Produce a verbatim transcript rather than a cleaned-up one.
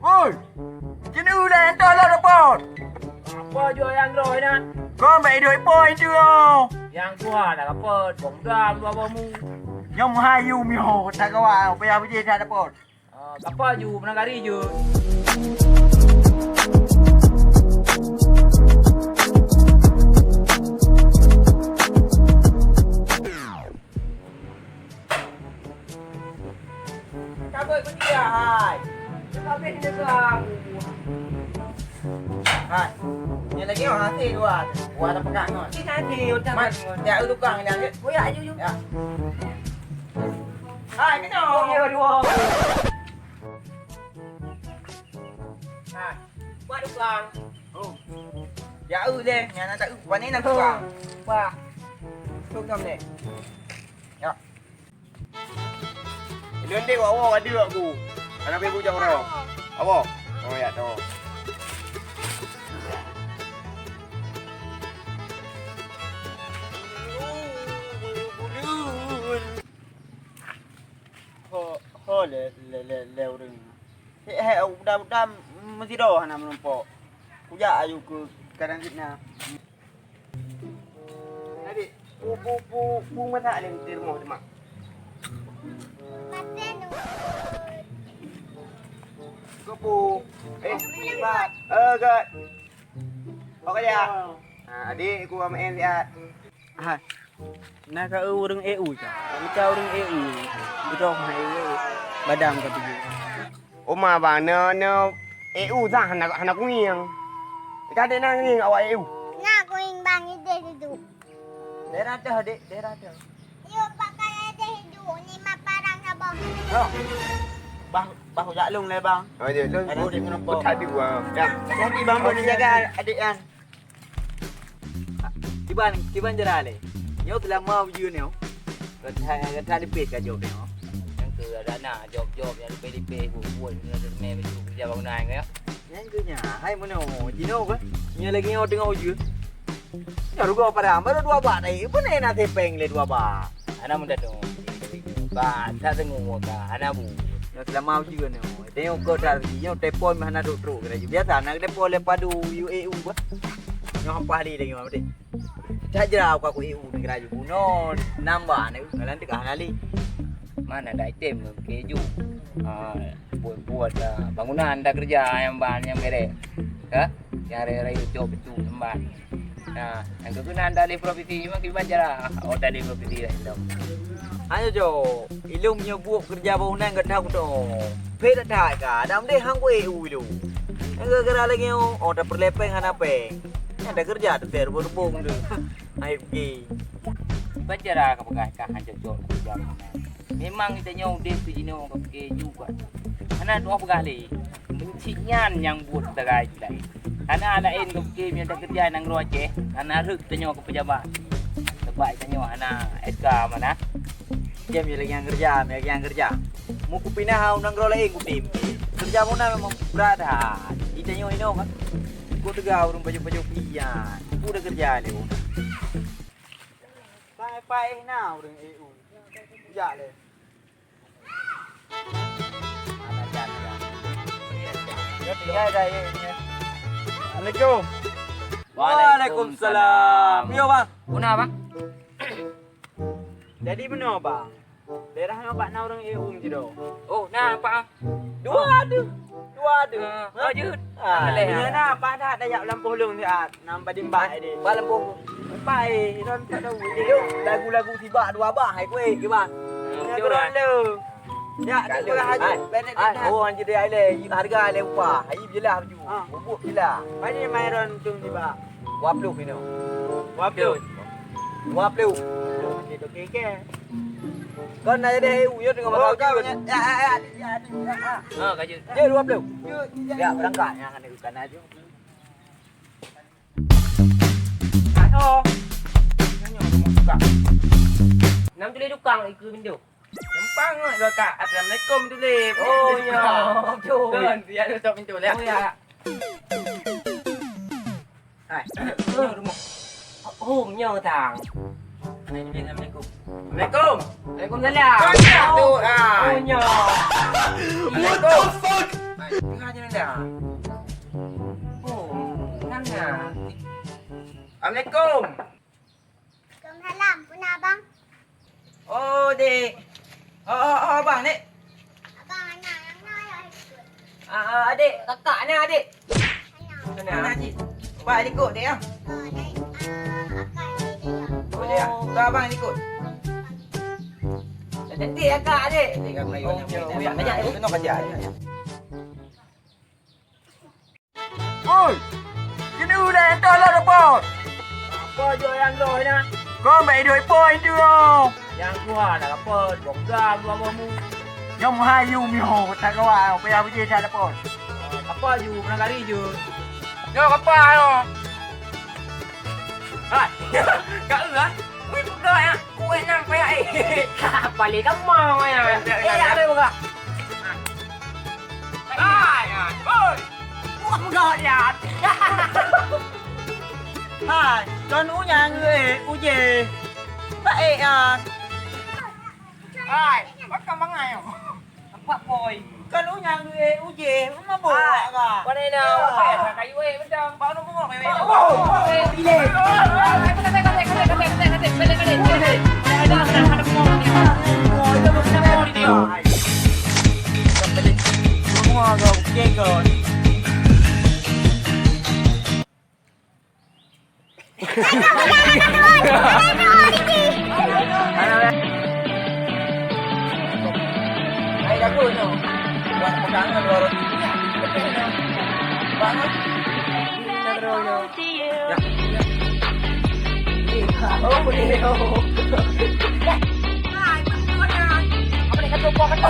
Woi! Keuneuk lé entah lah dapat. Apa jua nyang droe na? Kau baik duit poin tu lo. Yang tua dah dapat, bom dam dua bomu. Nyom hayu mio tak kawa, payah biji tak dapat. Ah, apa ju, menang kari ju. Kabut pun dia, hai. Habis dia ganggu. Hai. Ni lagi orang asing dua. Dua ada pegang tu. Ni tadi udah. Mat, ya, tukang ni, ya. Oh, ya, aju, aju. Ya. Hai, kena. Oh, ya, dua. Hai. Buat tukang. Oh. Ya, eu deh, nyang nak tak eu, pane nak tukang. Wah. Tukang deh. Ya. Ilôn dek wak woe ka deuek ku. Hana beu bujang uroe. Awoe. Oh, ya, toh. Ho, ho lé, lé, lé, lé ureueng. Hek, hek, uda, uda meusidroe hana meurumpok. Kujak aju keu kadang fitnah. Adik, pu, pu, pu, pu masak lé di rumoh tu, Mak? Keu pu. Eh, eh, God. Oke ya. Ah, adik, ku main siat. Ah, na ka eu ureueng A U ka. Mita ureueng A U. Beudôh na A U. Badam ka tuju. Oma bang, na, na A U sah hana, hana kuieng. Ka dek na ngieng awak A U. Na kuieng bang, ideh dudu. Daerah dah, dek, daerah dah. Yo, pakai ideh dudu, ni ma parang saboh. Oh. Bah, bah jak lung le bang. Oh, jak lung. Ada dek kenapa? Tadi bang. Ya. Jadi bang, boleh jaga adik kan. Kiban, kiban jera lé. Nyoe seulama ujeuen nyoe. Gata, gata leupeh ka jok nyoe. Nyang keu ada na jok-jok nyang leupeh-leupeh buet-buet nyoe teumé baju kerja bangunan nyoe. Nyang keu nya, hai meunoe, jinoe kan? Nyoe lagèe nyoe teungoh ujeuen. Nyoe rugoe padang, baru dua bak tadi. Peue na sepeng lé dua bak? Hana meudadoe. Ba, tak teungoh ka, hana bu. Nyoe seulama ujeuen nyoe. Tengok kau tadi, nyoe telepon hana trok-trok kira. Biasa na telepon lé padu U A U bah. Nyoe apa hari lagi mah betul. Cak jera ka ku U A U ni kira ju. Bunoe nambah ni, kalan teuka hana li. Mana ada item keju. Ah, buat-buat ah, bangunan dah kerja yang ban yang merek. Ha? Yang hari-hari cok betul sembat. Nah, yang keunan dari provinsi memang kiban cara. Oh, dari provinsi lah itu. Ayo jo, ilung nyoe buet kerja bangunan gata kuto. Phe that that ka, dam deh hang kueh u ilung. Gara-gara lagi oh, oh dah perlepeng hana peng. Yang dah kerja tu ter berbung tu. Ayo pergi. Bacara ka peugah ka han cocok kerja bangunan. Memang kita nyoe udeh tu jinoe ka pike juga. Hana tuah peugah leh. Meucit nyan nyang buet dara laén. Hana laén geupeugah meunyoe takeureuja nanggroe Aceh, hana rhot tanyoe keu peujabat. Sabab tanyoe hana S K manah. Jem lagèe nyang keureuja, lagèe nyang keureuja. Meukupinah u nanggroe laén kutem. Keureuja meunan memang brat that. Di tanyoe inoe kan. Ku teuga ureueng pajoh-pajoh pian. Ku da keureuja lé ureueng. Pai-pai na ureueng E U. Jak lé. Assalamualaikum. Waalaikumsalam. Yo, Bang. Guna, Bang? Jadi meunoe, Bang. Daerah nyoe bak na ureueng E U sidroe. Oh, na nampak ah. Dua ada. Dua ada. Ah, oh, jeuet. Ah, dia na apa dah dak jak lampôh lôn siat. Nam padum bak ai deh. Bak lampôh. Empat ai, ron tak tahu. Dia lagu-lagu sibak dua bah ai kueh ke bah. Hmm, dia betul ron lah. Lé. Ya, tu kalau haji. Ai, pendek ai, dah. Oh, anjir dia ai lé. Harga lé upah. Ai jelah baju. Ah. Bubuk jelah. Mana mai ron tu sibak? Dua puluh inoe. Dua puluh. Dua puluh. Okey, okey, okey. Kon na jadi U U, ya, dengan kau, kau, ya, ya, ya, ya, ya, ya. Ha, kaju. Ya, dua puluh. Ya, ya, ya. Ya, berangkat. Yang ada ikan aja. Aduh. Tanya rumah tukang. Nam tulis tukang ikut pintu. Numpang ngon dua kak. Assalamualaikum tulis. Oh, ya. Betul. Kan, dia tutup pintu, ya. Oh, ya. Hai, ini rumah. Oh, nyoe tang. Assalamualaikum. Waalaikum. Waalaikumsalam. Banyak tu, ah. Oh, nyoe. Assalamualaikum. Teuhah je dah. Oh, kan dah. Assalamualaikum. Waalaikumsalam. Peue na, Abang? Oh, Dek. Oh, oh, oh, Abang, Dek. Abang, anak nyang na ya ikut. Ah, ah, Adik, kakak na, Adik. Anak. Anak, Cik. Abang, ikut, Dek, ya. Oh, Dek, ah, akak ni dia. Oh, Dek, ya. Oh. Abang, ikut. Cantik kakak, Adik. Cantik kakak, oh, ya. Banyak, banyak, banyak. Kena kerja, ya. Oi! Keuneuk udah nyang toh lôn dapat. Apa jok nyang lôn na? Kau baik duit poin tu, oh. Nyang tuha nak apa? Dua gram, dua boh mu. Nyom hayu mio, tak kawa, payah biji tak dapat. Apa ju, menang kali ju. Yo, apa yo? Hai, kak eu ah. Wih, peugah ya. Kuat nang payah eh. Balik ke mau ya. Eh, ya, ada buka. Hai, hai, oi. Wah, mudah dia. Hai, kon u nyang eh, uje. Baik ya. Hai, makan mangai. Nampak boy. Kon u nyang eh, uje. Mabuk ah, ka. Pada dah. Kayu eh, macam. Bak nu bungok, mewek. Oh, bilik. Hai, jago nyoe. Buat pegangan dua roti. Bangun. Ya. Oh, boleh. Hai, apa ni kata kau kata?